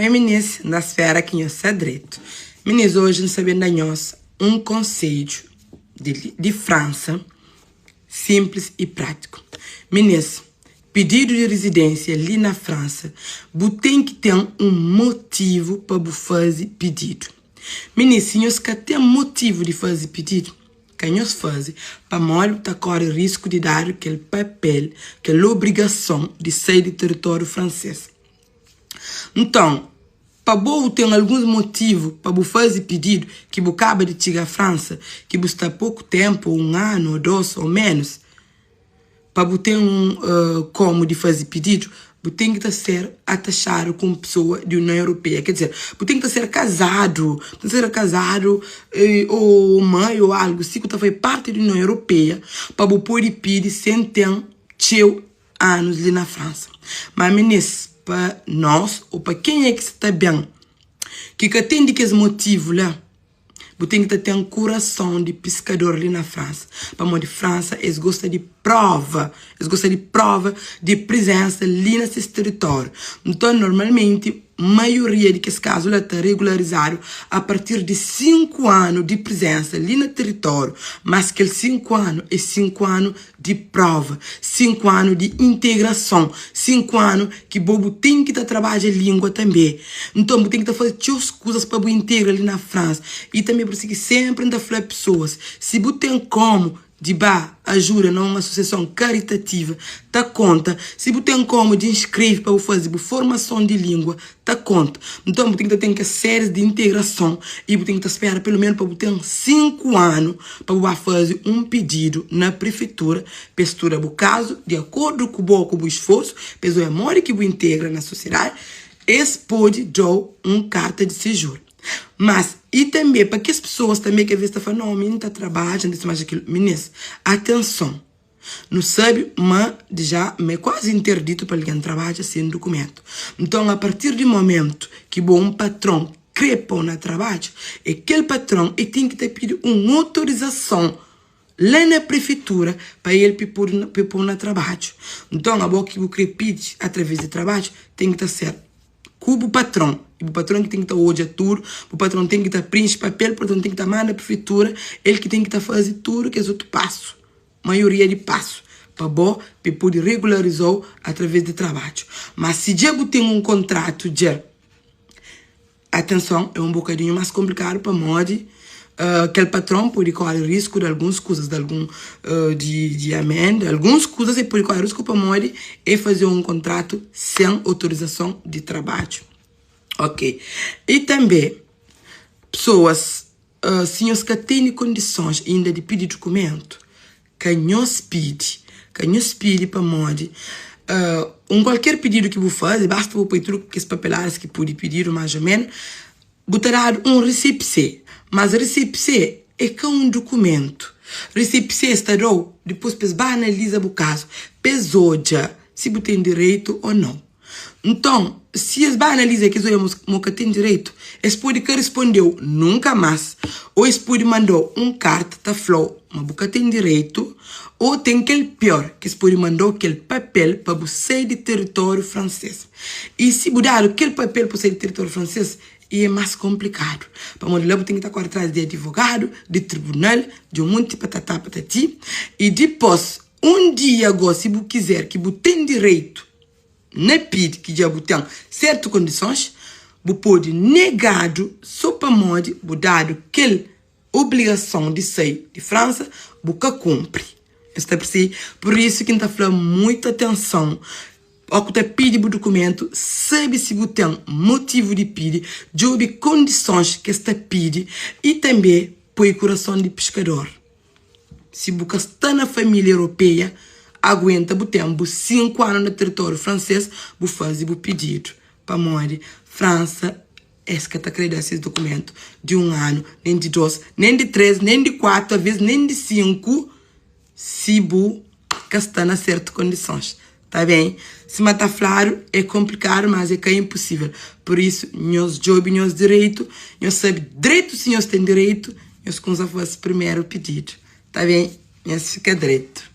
bem minis? N ta spera ki nhos sta dretu. Minis, oji N sta ben da nhos un konsedju di di Fransa sinplis i prátiku. Minis, pididu di rizidénsia li na Fransa, bu ten ki ten un motivu pa bu faze pididu. Minis, si nhos ka ten motivu di faze pididu, Ka nhos faze, pamodi bu ta kóre risku di dadu kel papel, kel obrigason di sai di teritóriu fransês. Nton, pa bo bu ten alguns motivu pa bu faze pididu ki bu kaba di txiga Fransa, ki bu sta poku ténpu, ô un anu, ô dôs, ô ménus. Pa bu ten un komu di faze pididu, bu ten ki ta ser ataxadu ku un pesoa di Union Europeia. Ker dizer, bu ten ki ta ser kazadu, bu ten ki ser kazadu ô mai ô algu si ku ta fai parti di Union Europeia pa bu pode pidi sen ten txeu anus li na Fransa. Ma minis, pa nos ô pa kenha ki sta ben ki ka ten di kes motivu la, Bu ten ki ta ten kurason di piskador li na Fransa, pamodi Fransa es gosta di prova, es gosta di prova di prizensa li na ses teritóriu. Nton, normalmenti, maioria di kes kazu la ta regularizadu a partir di 5 anu di prizensa li na teritóriu, mas kel 5 anu é 5 anu di prova, 5 anu di integrason, 5 anu ki bo bu ten ki ta trabadja lingua tanbe. Nton bu ten ki ta faze txeu kuzas pa bu integra li na Fransa. I tanbe pur isu ki senpri N ta fla pesoas, si bu ten komu di ba ajuda na un asosiason karitativa, ta konta. Si bu ten komu di inskreve pa bu faze bu formason di lingua, ta konta. Nton bu ten ki ta ten kes séries di integrason i bu ten ki ta spera pelu menu pa bu ten 5 anu pa bu ba faze un pididu na prefeitura pa es studa bu kazu di akordu ku bo ku bu isforsu pa es odja modi ki bu integra na sosiedadi es pode da-u un karta di sejur. Mas i tanbe pa kes pesoas tanbe ki aves ta fla no mi N ta trabadja N ta mas kilu. Minis atenson! Nu sabe ma dja ma é kuazi interditu pa algen trabadja sen dukumentu. Nton, apartir di momentu ki bo un patron krê pô-u na trabadju, é kel patron é ten ki ta pidi un otorizason la na prefeitura pa el pi pô-u na trabadju. Nton, abo ki bu krê pidi através di trabadju ten ki ta ser ku bu patron. E bu patron ki ten ki ta odja tudu, bu patron ten ki ta prinxi papel, bu patron ten ki ta manda prefeitura, el ki ten ki ta faze tudu kes otu pasu. Maioria di pasu pa bo pa e pode regularizou através di trabadju. Ma si dja bu ten un kontratu dja, atenson, é un bokadinhu mas konplikadu pamodi kel patron pode kore risku di alguns kuzas, di algun di amenda, alguns kuzas e pode kore risku pamodi e faze un kontratu sen otorizason di trabadju. Ok. I tanbe pesoas. Si nhos ka tene kondisons inda di pidi dukumentu, ka nhos pidi. Ka nhos pidi pamodi un kualker pididu ki bu faze, basta bu poi tudu kes papeladas ki pode pididu más ô ménus, bu ta dadu un resepsé. Mas resepsé é ka un dukumentu. Resepsé es ta da-u dipôs pa es ba analiza bu kazu, pa es odja si bu ten direitu ô nau. Nton, si es ba analiza kes odja ma bu ka ten direitu, es pode ka responde-u nunka más, ô es pode manda-u un karta ta fla-u ma bu ka ten direitu, ô ten kel piór, ki es pode manda-u kel papel pa bu sai di teritóriu fransês. I si bu dadu kel papel pa bu sai di teritóriu fransês, i é más konplikadu, pamodi la bu ten ki ta kóre tras di adivogadu, di tribunal, di un monti patatá patati. I dipôs, un dia gósi bu kizer ki bu ten direitu Na pidi ki dja bu ten sertu kondisons, bu pode negadu so pamodi bu dadu kel obrigason di sai di Fransa, bu ka kunpri. Nhos ta persebi? Pur isu ki N ta fla muitu atenson ó ku ta pidi bu dukumentu, sabe si bu ten motivu di pidi, djobe kondisons ki es ta pidi i tanbe poi kurason di piskador. Si bu ka sta na família europeia, aguenta bu ten bu 5 anu na teritóriu fransês bu faze bu pididu. Pamodi Fransa es ka ta kre da ses dukumentu di un anu, nen di 2, nen di 3, nen di 4, aves nen di 5 si bu ka sta na sertu kondisons. Ta ben? Sima ta fladu, é konplikadu, mas é ka inpusível. Pur isu, nhos djobe nhos direitu, nhos sabe dretu si nhos ten direitu, nhos kumsa faze primeru pididu. Ta ben? Nhos fika dretu.